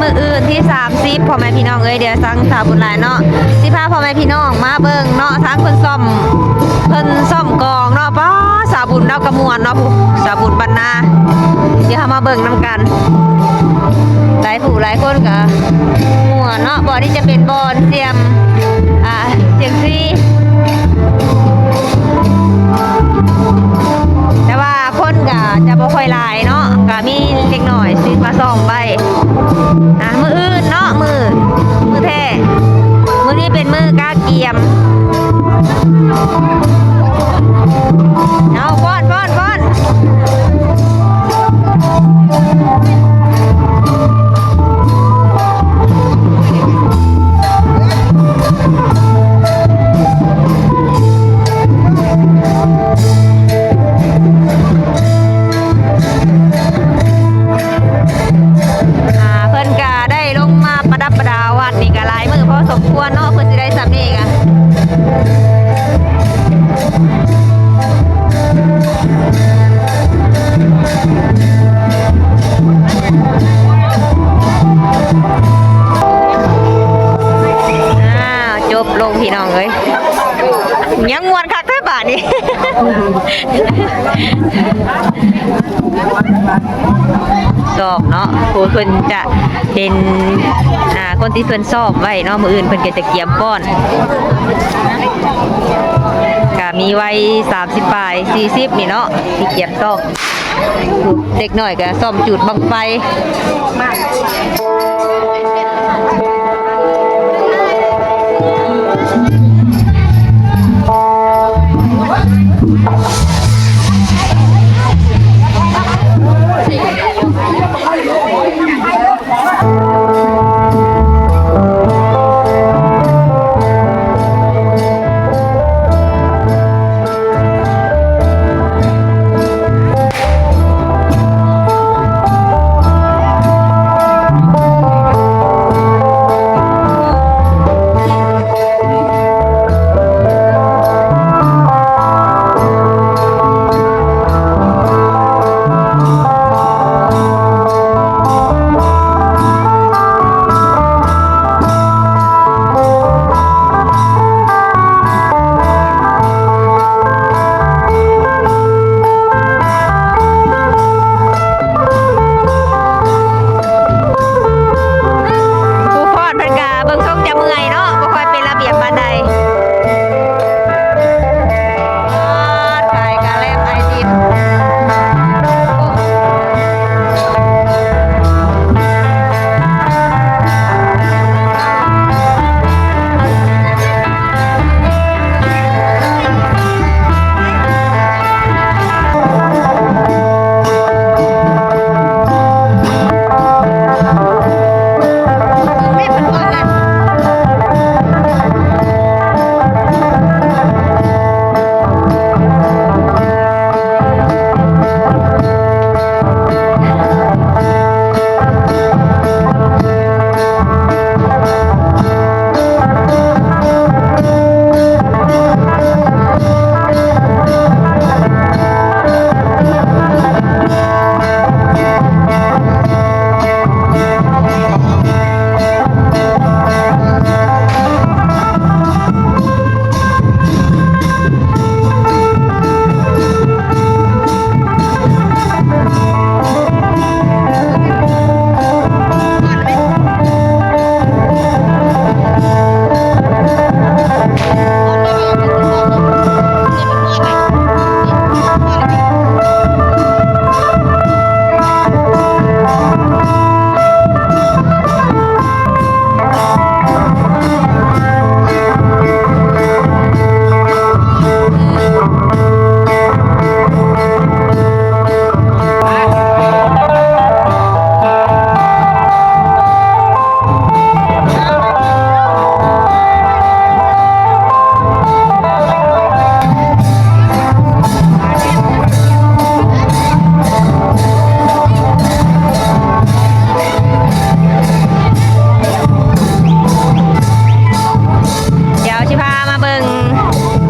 ມື້ອື່ນທີສາມສິບ ພໍ່ແມ່ພີ່ນ້ອງເອີຍ ດຽວທາງສາວບຸນຫຼາຍເນາະ ຊິພາພໍ່ແມ່ພີ່ນ້ອງມາເບິ່ງເນາະ ທາງເພິ່ນຊ້ອມ ເພິ່ນຊ້ອມກອງເນາະ. ປ້າ ສາວບຸນລາວກໍມ່ວນເນາະ ຜູ້ສາວບຸນບັນນາ ດຽວເຮົາມາເບິ່ງນຳກັນ. ຫຼາຍຜູ້ຫຼາຍຄົນກໍມ່ວນເນາະ. ບ່ອນນີ້ຈະເປັນບ່ອນສ່ຽງ ອ່າ ສ່ຽງຊີ ແຕ່ວ່າຄົນກໍຈະບໍ່ຄ່ອຍຫຼາຍເນາະ ກໍມີເດັກນ້ອຍຊິມາຊ້ອມໄວ້. ອ່າ ມື້ອື່ນເນາະ ມື້ ມື້ແທ້ ມື້ນີ້ເປັນມື້ກະກຽມ. ເອົາ ຟ້ອນ ຟ້ອນ ຟ້ອນ. ອ່າ ເພິ່ນກະໄດ້ລົງມາປະດັບປະດາວັດນີ້ກະຫຼາຍມື້ພໍສົມຄວນເນາະ ເພິ່ນຊິໄດ້ຊ່ຳນີ້ກະ ອ່າ ຈົບລົງພີ່ນ້ອງເອີຍ ຍັງມ່ວນຄັກແທ້ບາດນີ້. ຊອກເນາະ ຜູ້ເພິ່ນຈະເປັນ ອ່າ ຄົນທີ່ເພິ່ນຊ້ອມໄວ້ເນາະ ມື້ອື່ນເພິ່ນກໍຈະກຽມຟ້ອນ ກະມີໄວສາມສິບປາຍ ສີ່ສິບນີ້ເນາະ ທີ່ກຽມຊ້ອມ. ເດັກນ້ອຍກໍຊ້ອມຈູດບັ້ງໄຟ. ຜູ້ຟ້ອນເພິ່ນກະເບິ່ງຊົງຈະເມື່ອຍເນາະ ບໍ່ຄ່ອຍເປັນລະບຽບປານໃດ. ຂາຍກະແລັບໄອຕິມ. ດຽວຊິພາມາເບິ່ງ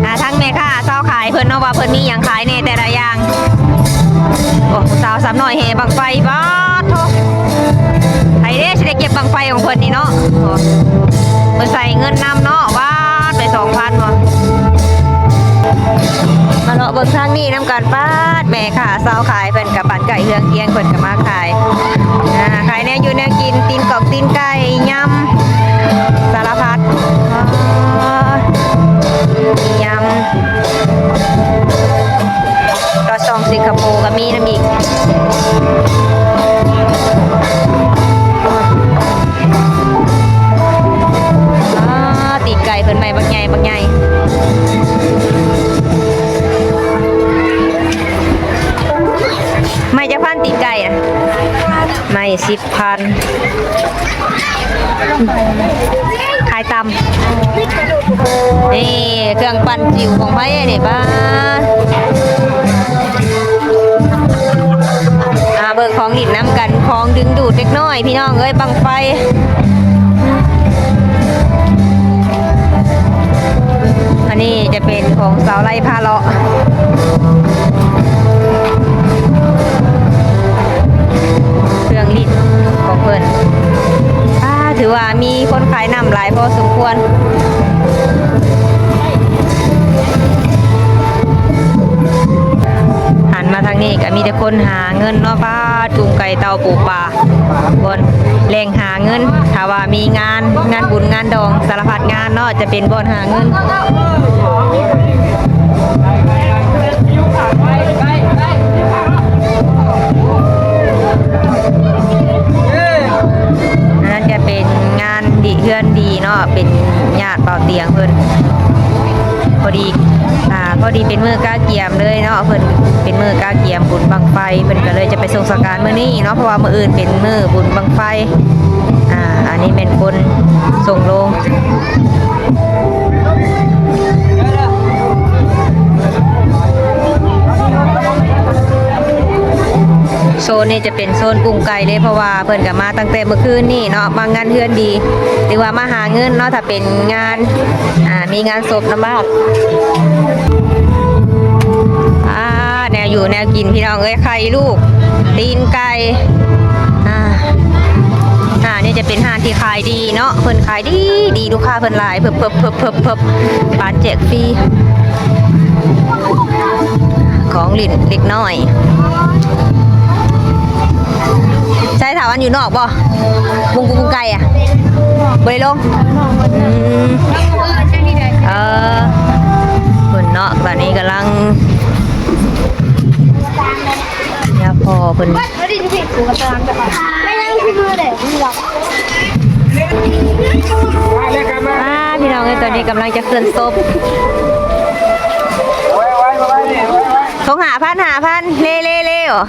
ອ່າ ທາງແມ່ຄ້າຊາວຂາຍເພິ່ນເນາະ ວ່າເພິ່ນມີຫຍັງຂາຍແດ່ແຕ່ລະຢ່າງ. ໂອ້ ຜູ້ສາວສາມນ້ອຍແຫ່ບັ້ງໄຟ ປາດໂທ້ ໃຜເດ້ຊິໄດ້ເກັບບັ້ງ ເພິ່ນນີ້ເນາະ ໂອ້ ເພິ່ນໃສ່ເງິນນຳເນາະ ບາດໄປສອງພັນບໍ່. ມາເລາະເບິ່ງທາງນີ້ນຳກັນ ປາດ ແມ່ຄ້າຊາວຂາຍເພິ່ນກະບ້ານໃກ້ເຮືອນຄຽງເພິ່ນກະມາຂາຍ ອ່າ ຂາຍແນວຢູ່ແນວກິນ ຕີນກອກຕີນໄກ່ ຍຳ ສາລະພັດ ອໍ ມີຍຳ ກະຊອງສິງກະໂປກະມີນຳອີກ. ອໍ ຕີນໄກ່ເພິ່ນໄມ້ບັກໃຫຍ່ ບັກໃຫຍ່ ໄມ້ຈັກພັນຕີນໄກ່ນະ? ໄມ້ສິບພັນ ຂາຍຕຳ ນີ້ເຄື່ອງປັ່ນຈິ້ວຂອງໃຜນີ້ ປ້າ ອ່າ ເບິ່ງຂອງຫຼິ້ນນຳກັນ ຂອງດຶງດູດເດັກນ້ອຍ ພີ່ນ້ອງເອີຍ ບັ້ງໄຟ. ອັນນີ້ຈະເປັນຂອງສາວໄລພາເລາະ ເຄື່ອງຫຼິ້ນຂອງເພິ່ນ ອ່າ ຖືວ່າມີຄົນຂາຍນ້ຳຫຼາຍພໍສົມຄວນ. ຫັນມາທາງນີ້ກະມີແຕ່ຄົນຫາເງິນເນາະ ປ້າ ຈູງໄກ່ເຕົ່າປູປາ ບ່ອນແຫຼ່ງຫາເງິນ ຖ້າວ່າມີງານ ງານບຸນງານດອງ ສາລະພັດງານເນາະ ຈະເປັນບ່ອນຫາເງິນ. ອັນນັ້ນຈະເປັນງານດີເຮືອນດີເນາະ ເປັນຍາດບ່າວຕຽງເພິ່ນ ພໍດີ ອ່າ ພໍດີເປັນມື້ກະກຽມເລີຍເນາະ ເພິ່ນເປັນມື້ກະກຽມບຸນບັ້ງໄຟ ເພິ່ນກະເລີຍຈະໄປສົ່ງສະການມື້ນີ້ເນາະ ເພາະວ່າມື້ອື່ນເປັນມື້ບຸນບັ້ງໄຟ. ອ່າ ອັນນີ້ແມ່ນຄົນສົ່ງໂລງ ໂຊນນີ້ຈະເປັນໂຊນກຸ້ງໄກ່ເລີຍ ເພາະວ່າເພິ່ນກະມາຕັ້ງແຕ່ມື້ຄືນນີ້ເນາະ ມາງານເຮືອນດີ ຫຼືວ່າມາຫາເງິນເນາະ ຖ້າເປັນງານ ອ່າ ມີງານສົບນຳບ້ານ. ອ່າ ແນວຢູ່ແນວກິນ ພີ່ນ້ອງເອີຍ ໄຂ່ລູກ ຕີນໄກ່ ອ່າ ອ່າ ນີ້ຈະເປັນຮ້ານທີ່ຂາຍດີເນາະ ເພິ່ນຂາຍດີດີ ລູກຄ້າເພິ່ນຫຼາຍ ເພິບໆ ບານແຈກຟຣີ ຂອງຫຼິ້ນເດັກນ້ອຍ. ໃສຖາມອັນຢູ່ນອກບໍ່? ບຸ້ງກຸ້ງໄກ່ອະ ບໍ່ໄດ້ລົງ? ອືມ ເອີ ເພິ່ນເນາະ ບາດນີ້ກຳລັງ ຍາພໍ່ເພິ່ນ ອ່າ ພີ່ນ້ອງເອີຍ ຕອນນີ້ກຳລັງຈະເຄື່ອນສົບ ສົ່ງຫ້າພັນ ຫ້າພັນ ເລ ເລ ເລ ບໍ່?